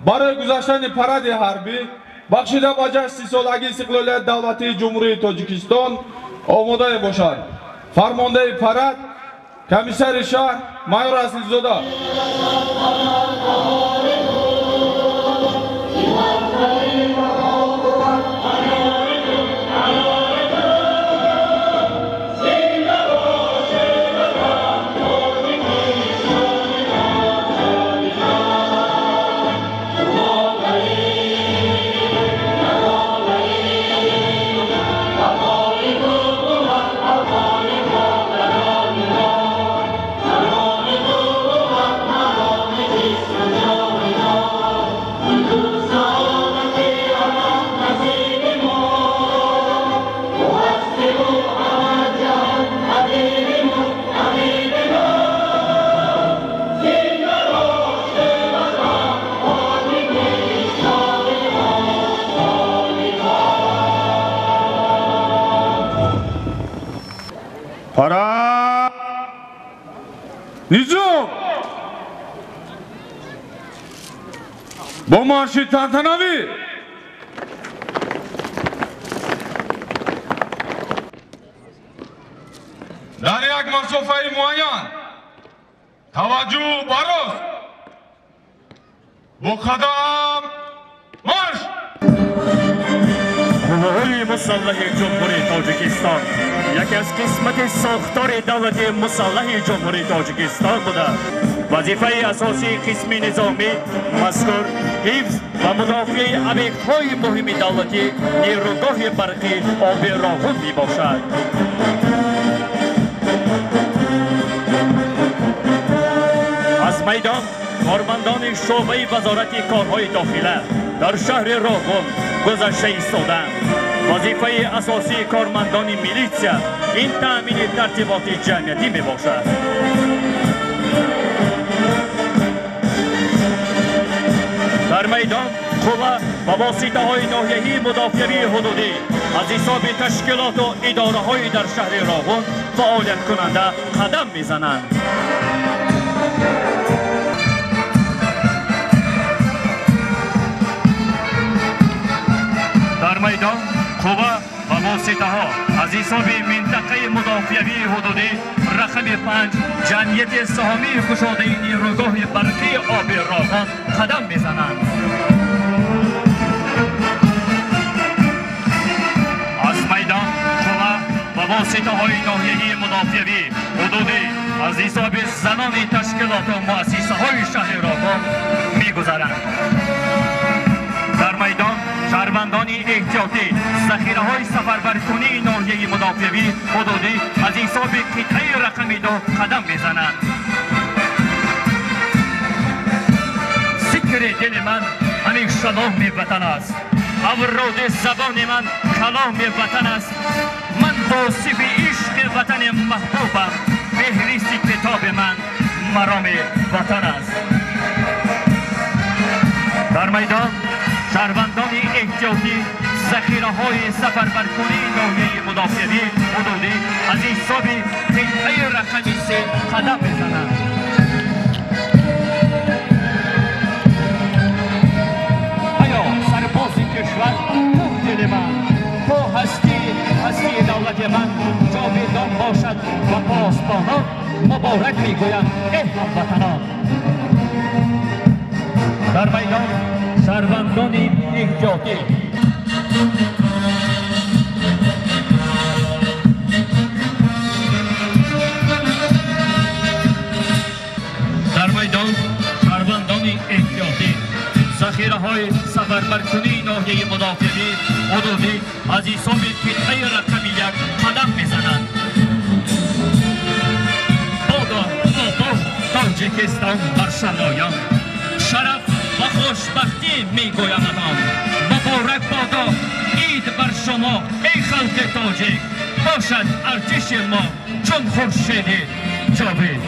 Барои гузаштани паради ҳарбӣ бахшида ба ҷашни 30-солагии истиқлолияти давлатии Ҷумҳурии Тоҷикистон омода мебошад. Фармондаи парад комиссари шаҳр майор Аслизода. Пора! Низом! Бо марши тантанавӣ! Дар як масофаи муайян таваҷҷӯҳ ба рост, бо қадам марш! Қувваҳои мусаллаҳи Ҷумҳурии Тоҷикистон яке аз қисмати сохтори давлати мусаллаҳи Ҷумҳурии Тоҷикистон буда, вазифаи асосии қисми низомӣ мазкур ҳифз ва мудофиаи объектҳои муҳими давлатӣ, нерӯгоҳи барқи оби Роғун мебошад. Аз майдон кормандони шӯъбаи Вазорати корҳои дохила дар шаҳри Роғун гузашта истоданд. Вазифаи асосии кормандони милитсия ин таъмини тартиботи ҷамъиятӣ мебошад. Дар майдон қувва ва воситаҳои ноҳиявии мудофиавии ҳудудӣ аз ҳисоби ташкилоту идораҳои дар шаҳри Роғун фаъолияткунанда қадам мезананд. Дар майдон қувва ва воситаҳо аз ҳисоби минтақаи мудофиавии ҳудудӣ рақами 5 ҷамъияти саҳомии кушодаи нерӯгоҳи барқии оби Роғун қадам мезананд. Аз майдон қувва ва воситаҳои ноҳиявии мудофиавӣ ҳудудӣ аз ҳисоби занони ташкилоту муассисаҳои шаҳри Роғун мегузаранд. Дар майдон шаҳрвандони эҳтиётӣ захираҳои сафарбаркунии ноҳияи мудофиавӣ ҳудудӣ аз ҳисоби қитъаи рақами 2 қадам мезананд. Зикри дили ман ҳамеша номи ватан аст, авроди забони ман каломи ватан аст. Ман восифи ишқи ватани маҳбубам, феҳристи китоби ман мароми ватан аст. Дар майдон шаҳрвандони эҳтиётӣ захираҳои сафарбаркунии ноҳияи мудофиавӣ ҳудудӣ аз ҳисоби қитъаи рақами 3 қадам мезананд. Ҳаё сарбози кишвар, дили ман, то ҳастии давлати ман ҷовидон бошад ва посбонон муборак мегӯям эй ҳамватанон. Дар майдон шаҳрвандони эҳтиётӣ дар майдон шаҳрвандони эҳтиётӣ захираҳои сафарбаркунии ноҳияи мудофиавӣ ҳудудӣ аз ҳисоби қитъаи рақами 1 қадам мезананд. Бодо обод Тоҷикистон бар шаноён, шараф ва хушбахтӣ мегӯяматон. Муборак бодо ид бар шумо эй халқи тоҷик, бошад артиши мо чун хуршеди ҷовид.